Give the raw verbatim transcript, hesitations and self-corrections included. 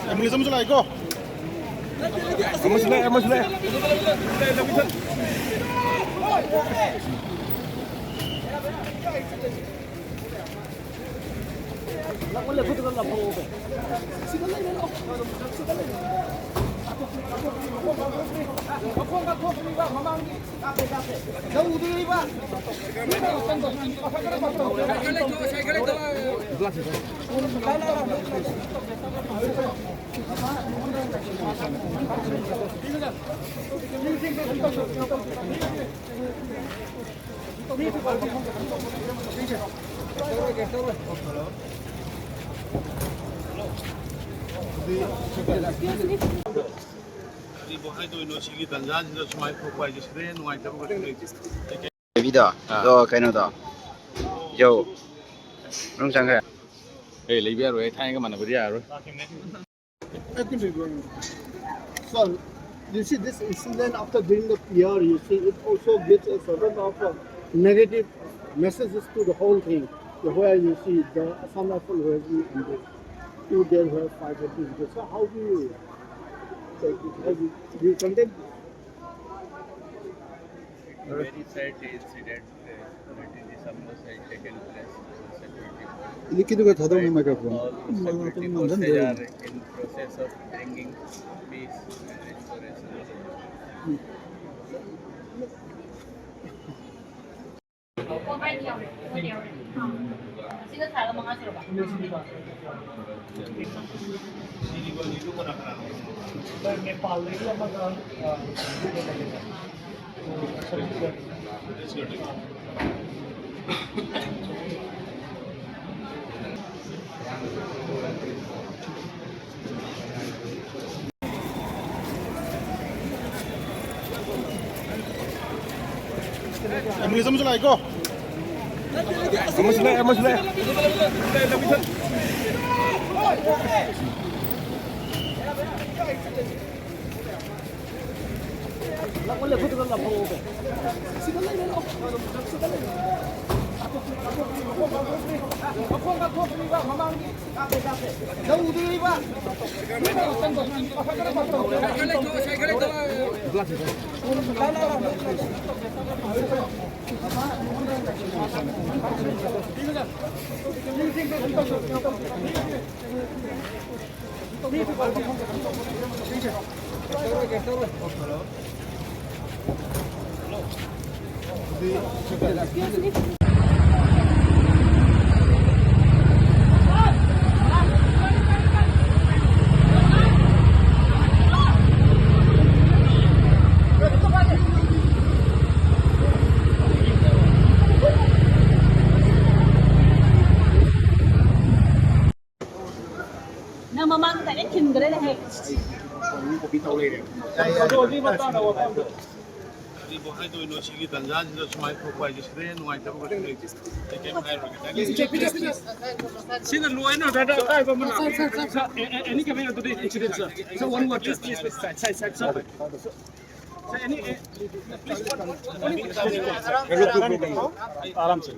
Ambulance ꯑꯃꯁꯨ ꯂꯥꯛꯏꯀꯣ꯫ ꯑꯃꯁꯨ ꯂꯥꯛꯑꯦ, ꯑꯃꯁꯨ ꯂꯥꯛꯑꯦ꯫ ꯀꯔꯤꯕꯨ ꯍꯥꯏꯗꯣꯏꯅꯣ, ꯁꯤꯒꯤ ꯇꯟꯖꯥꯁꯤꯗ ꯁꯨꯃꯥꯏꯅ ꯊꯣꯛꯄ ꯍꯥꯏꯁꯦ ꯁꯤꯗꯩ ꯍꯦꯟꯅ ꯅꯨꯡꯉꯥꯏꯇꯕ ꯀꯩꯁꯨ ꯂꯩꯇꯦ꯫ ꯕꯤꯗꯣ, ꯑꯥ꯫ ꯑꯗꯣ ꯀꯩꯅꯣꯗꯣ, ꯌꯧ, ꯃꯅꯨꯡ ꯆꯪꯈ꯭ꯔꯦ꯫ ꯑꯦ, ꯂꯩꯕ ꯌꯥꯔꯣꯏ, ꯊꯥꯏꯅꯒ ꯃꯥꯟꯅꯕꯗꯤ ꯌꯥꯔꯣꯏ꯫ Sir, you see this incident after doing the P R, you see, it also gives a certain of uh, negative messages to the whole thing. Where you see the Assam Rifle who has been injured, two dead, who have five have been injured. So how do you take it? How do you, do you condemn this? Very sad incident, uh, that is the Sambo side taken place, security force. ꯏꯂꯤꯛꯀꯤꯗꯨꯒ ꯊꯥꯗꯧꯅꯦ microphone. All security forces are in process of bringing peace and restoration. ꯁꯤꯒ ꯊꯥꯔꯒ ꯃꯉꯥ ꯁꯨꯔꯕ? ꯅꯦꯄꯥꯜꯗꯒꯤ ꯑꯃꯒ, ꯑ, ambulance ꯑꯃꯁꯨ ꯂꯥꯛꯏꯀꯣ꯫ ꯑꯃꯁꯨ ꯂꯥꯛꯑꯦ, ꯑꯃꯁꯨ ꯂꯥꯛꯑꯦ꯫ ꯃꯈꯣꯡꯒ ꯊꯣꯛꯇ꯭ꯔꯤꯕ ꯃꯃꯥꯡꯒꯤ ꯂꯧꯗ꯭ꯔꯤꯕ꯫ ꯅꯪ ꯃꯃꯥꯡꯗ ꯗꯥꯏꯔꯦꯛ ꯊꯤꯟꯈ꯭ꯔꯦꯅꯦ ꯍꯦꯛ꯫ ꯀꯔꯤꯕꯨ ꯍꯥꯏꯗꯣꯏꯅꯣ, ꯁꯤꯒꯤ ꯇꯟꯖꯥꯁꯤꯗ ꯁꯨꯃꯥꯏꯅ ꯊꯣꯛꯄ ꯍꯥꯏꯁꯦ ꯁꯤꯗꯩ ꯍꯦꯟꯅ ꯅꯨꯡꯉꯥꯏꯇꯕ ꯀꯩꯁꯨ ꯂꯩꯇꯦ꯫ ꯑꯩ ꯀꯩꯝ ꯍꯥꯏꯔꯣꯏꯒꯦ꯫ ꯁꯤꯅ ꯂꯣꯏꯅ ꯗꯔꯀꯥꯔ ꯑꯀꯥꯏꯕ ꯑꯃ ꯂꯥꯛꯄ꯫ Sir, sir, sir, sir. Sir, a-, a-, any comment on today's incident, sir? Sir, one word, please, please, please, side, side, side, sir. Sir, any, a-, please, one, one, one, one. आराम से।